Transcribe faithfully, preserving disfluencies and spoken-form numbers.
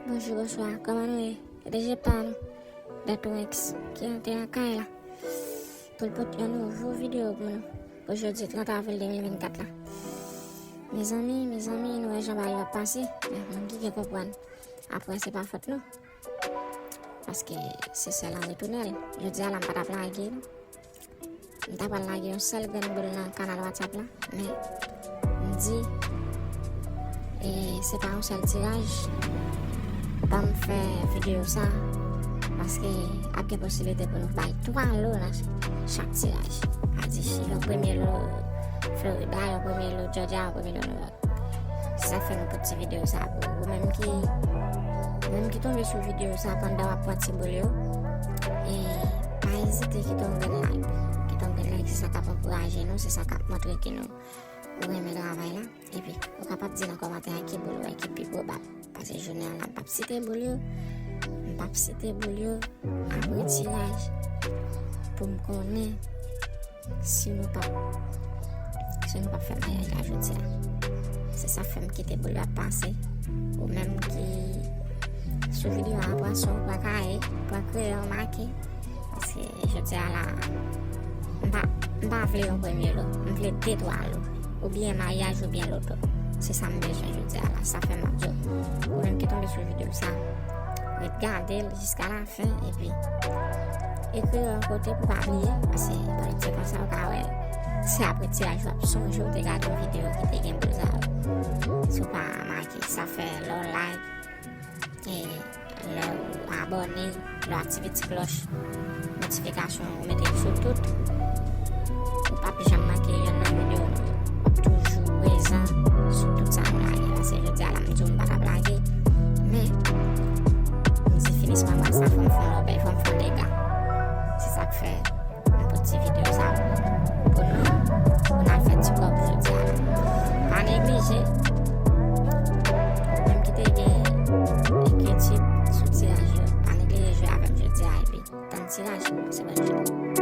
Bonjou, bonswa, kòman nou ye? Se D J pa nou, Dantourex, ki antre nan kay la pou l pote yon nouvo videyo pou nou, pou jodi trant avril de mil vennkat la. Mezanmi, mezanmi, nou wè jan bagay yo ap pase, men moun ki gen konprann, apre se pa fòt nou. Paske se sèl an retounen l. Jodi a la, m pa t ap lage l. M ta pral lage yon sèl grenn boul nan kanal WhatsApp la, men m di, e, se pa yon sèl tiraj. Ban m fè videyo sa, paske ap gen posiblite pou nou bay twa lo nan chak tiraj. Sa di, yon premye lo Florida, yon premye lo Georgia, yon premye lo New York. Se sa fè nou pote ti videyo sa pou ou menm ki, ou menm ki tonbe sou videyo sa pandan w ap pran ti boul yo. E pa ezite kite yon grenn like. Kite yon grenn like, se sa k ap ankouraje nou, se sa k ap montre ke nou, ou renmen travay la. Epi, ou kapab di nan kòmantè a ki boul ou wè ki pi pwobab. Pase jounen an la, m p ap site boul yo. M p ap site boul yo apre tiraj pou m konnen si nou p ap, si nou p ap fè maryaj la jodi a. Se sa fè m kite boul yo ap pase. Ou menm ki sou videyo a, pran swen w, pran kaye, pran kreyòn, make. Paske jodi a la, m pa, m pa vle yon premye lo. M vle de twa lo. Oubyen maryaj oubyen loto. Se sa m bezwen jodi a la. Sa fè m ap di w. Ou menm ki tonbe sou videyo sa, ret gade l jiska la fen, epi ekri yon kote pou pa bliye, paske pandan w te konsa, ou ka wè, se apre tiraj w ap sonje w te gade yon videyo ki te gen boul sa yo. Si w pa remake, sa fè lè w like, e lè w abòne, lè w aktive ti klòch notifikasyon, ou mete l sou tout, ou p ap janm manke yonn nan videyo nou. W ap toujou prezan sou tout sa nou lage. Paske jodi a la, m di w m pa t ap lage, men m di finisman mwa sa, fò m fè yon lòbèy, fò m fè yon dega. Se sa k fè m pote ti videyo sa pou nou, pou n al fè ti kòb jodi a la. Pa neglije, ou menm ki te gen enkyetid sou tiraj yo, pa neglije jwe avè m jodi a, epi tann tiraj, se bòn jounen.